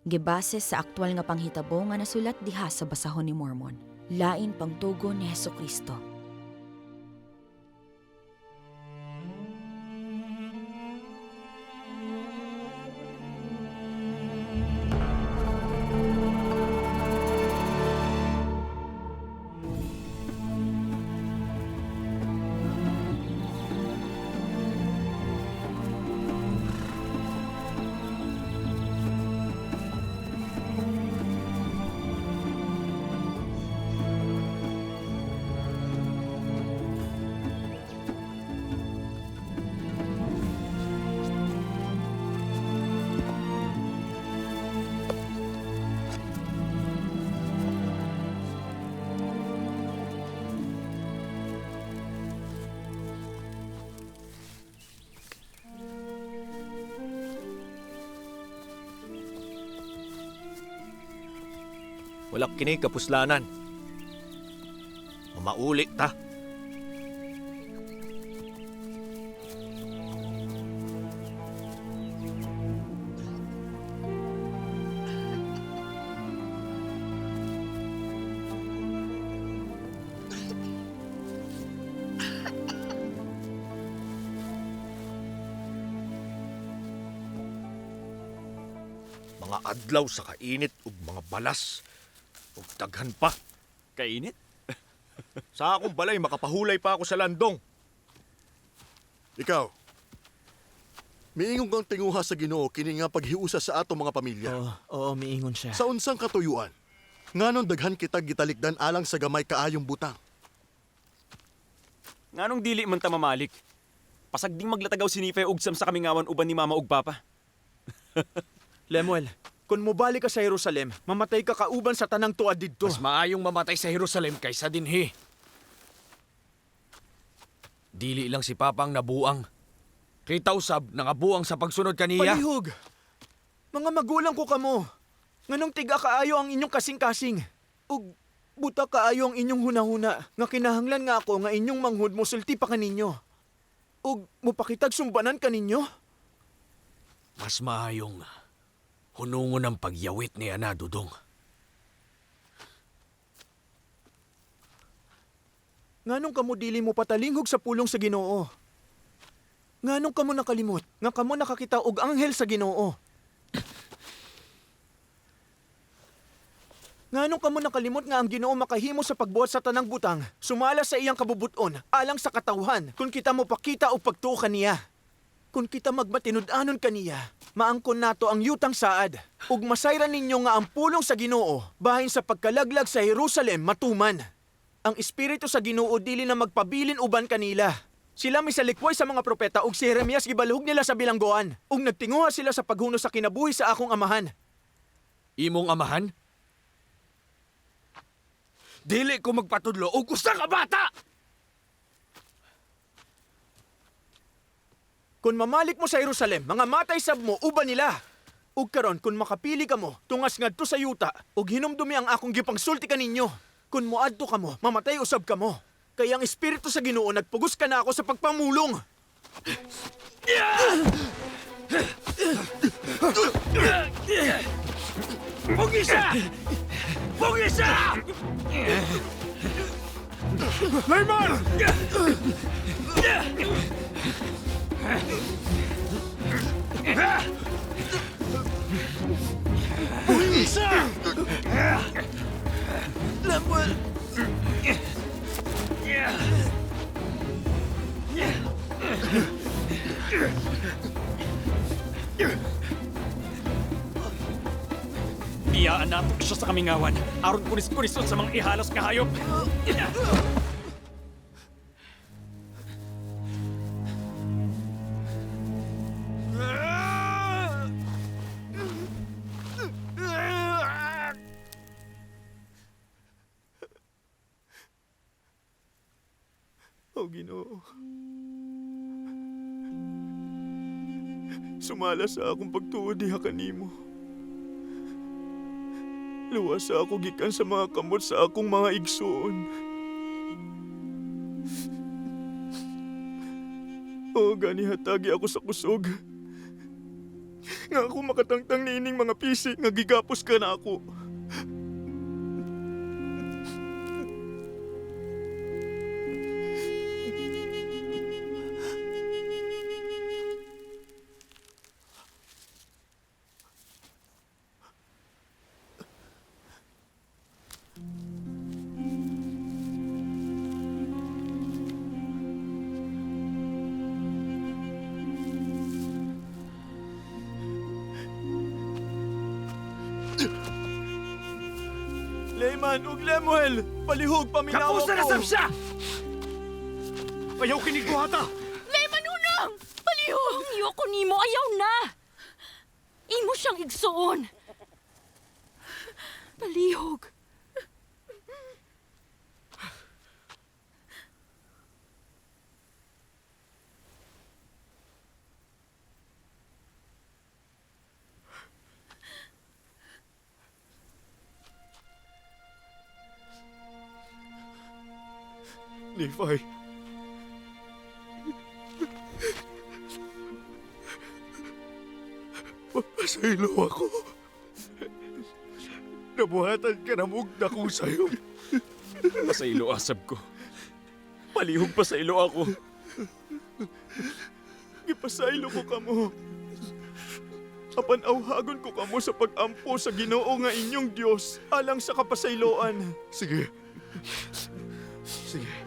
Gibase sa aktwal nga panghitabo nga nasulat diha sa basahon ni Mormon. Lain pangtugon ni Hesukristo. Wala kini kapuslanan. Mamauli ta. Mga adlaw sa kainit ug mga balas ug daghan pa. Kainit? Sa akong balay makapahulay pa ako sa landong. Ikaw, miingon kang tinguha sa Ginoo kini nga paghiusa sa ato mga pamilya. Oo, oo, miingon siya. Sa unsang katuyuan, nganon daghan kita gitalikdan alang sa gamay kaayong butang. Nganong dili man ta mamalik? Pasagding maglatagaw si Nife og Sam sa kamingawan uban ni mama ug papa. Lemuel, kung mobalik ka sa Jerusalem, mamatay ka kauban sa tanang tuad didto. Mas maayong mamatay sa Jerusalem kaysa dinhi. Dili lang si Papa ang nabuang. Kita usab, nangabuang sa pagsunod kaniya. Palihog! Mga magulang ko kamo. Nganong tiga kaayo ang inyong kasing-kasing. Ug buta kaayo ang inyong hunahuna. Nga kinahanglan nga ako nga inyong manghud mosulti pa kaninyo. Ug mupakitag sumbanan kaninyo. Mas maayong hunungon ang pagyawit ni Ana, Dudong. Nganong kamo dili mo patalinghog sa pulong sa Ginoo? Nganong kamo nakalimot nga kamo nakakita og anghel sa Ginoo? Nganong kamo nakalimot nga ang Ginoo makahimo sa pagbuhat sa tanang butang, sumala sa iyang kabubuton alang sa katawhan kung kita mopakita og pagtuo kaniya. Kung kita magmatinud-anon kaniya, maangkon nato ang yutang saad ug masayran ninyo nga ang pulong sa Ginoo bahin sa pagkalaglag sa Jerusalem matuman. Ang espiritu sa Ginoo dili na magpabilin uban kanila. Sila misalikway sa mga propeta ug si Jeremias gibalhog nila sa bilanggoan ug nagtinguha sila sa paghunos sa kinabuhi sa akong amahan. Imong amahan? Dili ko magpatudlo og usa ka bata! Kung mamalik mo sa Jerusalem, mga matay sab mo uban nila. Ug karon kun makapili kamo, tungas ngadto sa yuta ug hinumdumi ang akong gipangsulti kaninyo. Kun moadto kamo, mamatay usab kamo. Kay ang espiritu sa Ginoo nagpugos kana ako sa pagpamulong. Pugisa! Pugisa! Layman! Pugisa! Lemuel! Biyaan nato siya sa kamingawan. Aron kunis-kunison sa mga ihalos nga hayop. O Ginoo. Sumala sa akong pagtuo diha kanimo. Luwas sa ako gikan sa mga kamot sa akong mga igsoon. O gani hatagi ako sa kusog. Nga ako makatangtang niining mga pisi nga gigapos ka na ako. Layman ug Lemuel, palihog paminaw Kapusa na ko. sab siya! Ayaw kinig buhata! Layman unang! Palihog! Hangyo ko nimo, ayaw na! Imo siyang igsuon. Palihog. Nephi. Pasaylo ako. Nabuhatan ka na mong dakong sayo. Pasaylo asab ko. Palihog pasaylo ako. Gipasaylo ko kamo. Apan awhagon ko kamo sa pag-ampo sa Ginoo nga inyong Dios alang sa kapasayloan. Sige. Sige.